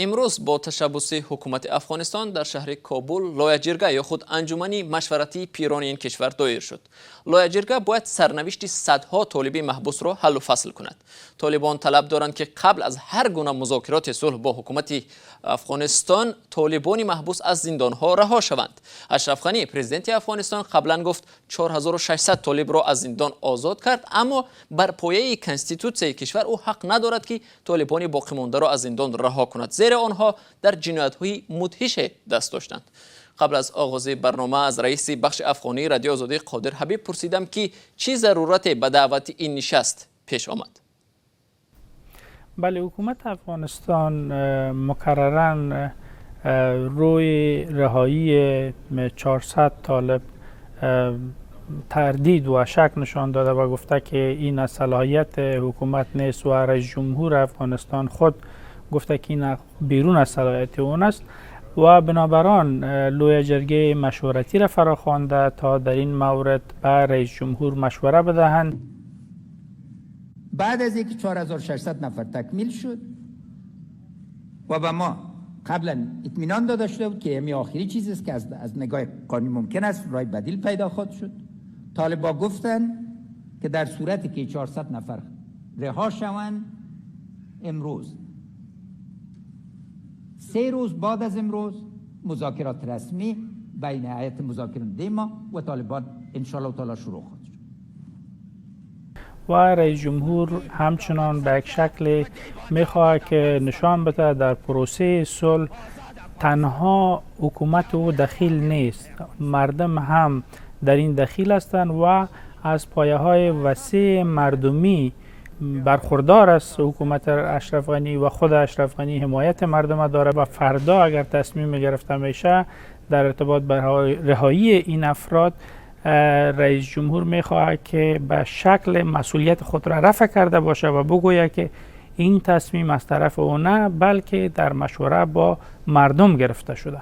Имрӯз бо ташаббуси ҳукумати Афғонистон дар шаҳри Кобул Лояҷирга ё худ Анҷумани машваратии пирони ин кишвар доир шуд. Лояҷирга бояд сарнавишти садҳо толиби маҳбусро ҳаллу фасл кунад. Толибон талаб доранд, ки қабл аз ҳар гуна музокироти сулҳ бо ҳукумати Афғонистон толибони маҳбус аз зиндонҳо раҳо шаванд. Ашраф Ғанӣ, президенти Афғонистон, қаблан гуфт, 4600 толибро аз зиндон озод кард, аммо бар пояи конститутсияи кишвар ӯ ҳақ надорад, ки толибони боқимондаро аз зиндон раҳо кунад, зеро онҳо дар ҷиноятҳои мудҳише даст доштанд. Қабл аз оғози барнома аз раиси бахши афғонии Радиои Озодӣ Қодир Ҳабиб пурсидам, ки чӣ зарурате ба даъвати ин нишаст пеш омад. بله، حکومت افغانستان مکررا روی رهایی 400 طالب تردید و شک نشان داده و گفته که این از صلاحیت حکومت نیست و رئیس جمهور افغانستان خود گفته که این بیرون از صلاحیت اون است و بنابران لوی جرگه مشورتی را فراخوانده تا در این مورد به رئیس جمهور مشوره بدهند. بعد از اینکه 4600 نفر تکمیل شد و به ما قبلا اطمینان داده شده بود که همی آخری چیز است که از نگاه قانونی ممکن است، راه بدیل پیدا خواهد شد. طالبا گفتن که در صورتی که 400 نفر رها شوند امروز، 3 روز بعد از امروز مذاکرات رسمی بین هیئت مذاکره ما و طالبان انشاءالله تعالی شروع خواهد شد. و رئیس جمهور همچنان به یک شکل میخواهد که نشان بده در پروسه صلح تنها حکومت او دخیل نیست، مردم هم در این دخیل هستند و از پایه های وسیع مردمی برخوردار است حکومت اشرف غنی و خود اشرف غنی حمایت مردم داره و فردا اگر تصمیم گرفته میشه در ارتباط به رهایی این افراد، رئیس جمهور میخواهد که به شکل مسئولیت خود را رفع کرده باشه و بگوید که این تصمیم از طرف او نه، بلکه در مشوره با مردم گرفته شده.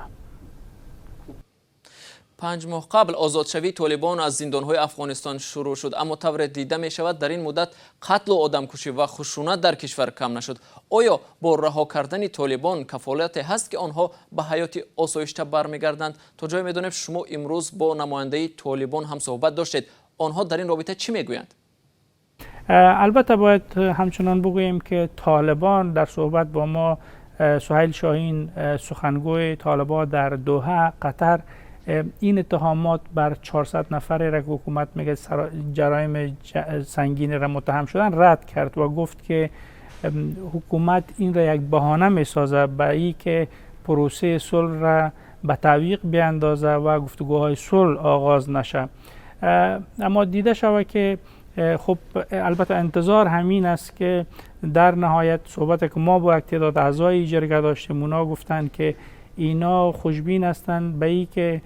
5 моҳ қабл озодшавии толибон аз зиндонҳои Афғонистон шурӯъ шуд, аммо тавре дида мешавад, дар ин муддат қатлу одамкушӣ ва хушунат дар кишвар кам нашуд. Оё бо раҳо кардани толибон кафолате ҳаст, ки онҳо ба ҳаёти осоишта бармегарданд? То ҷое медонем, шумо имрӯз бо намояндаи толибон ҳам суҳбат доштед. Онҳо дар ин робита чӣ мегӯянд? البته باید همچنان بگوییم که طالبان در صحبت با ما، سهیل شاهین، سخنگوی طالبان در دوحه قطر، این اتهامات بر 400 نفری را که حکومت میگه جرایم سنگین را متهم شدن رد کرد و گفت که حکومت این را یک بهانه میسازه به ای که پروسه صلح را به تعویق بیاندازه و گفتگوهای صلح آغاز نشه. اما دیده شود که خب البته انتظار همین است که در نهایت صحبت که ما با یک تعداد اعضای جرگه داشتیم، اونا گفتند که اینا خوشبین هستند به ای که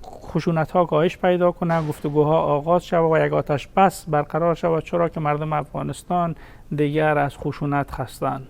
خشونت ها کاهش پیدا کنه، گفتگوها آغاز شود و یک آتش بس برقرار شود، چرا که مردم افغانستان دیگر از خشونت خستند.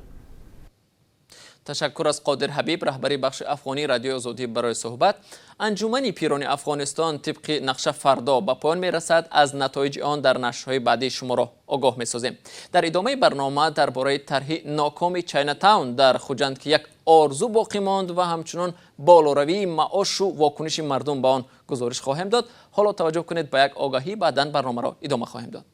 Ташаккур аз Қодир Ҳабиб, раҳбари бахши афғонии Радиои Озодӣ, барои суҳбат. Анҷумани пирони Афғонистон тибқи нақша фардо ба поён мерасад. Аз натоиҷи он дар нашрҳои баъдӣ шуморо огоҳ месозем. Дар идомаи барнома дар бораи тарҳи нокоми Чайнатаун дар Хуҷанд, ки як орзу боқӣ монд, ва ҳамчунон болоравии маошу вокуниши мардум ба он гузориш хоҳем дод. Ҳоло таваҷҷӯҳ кунед ба як огаҳӣ, баъдан барномаро идома хоҳем дод.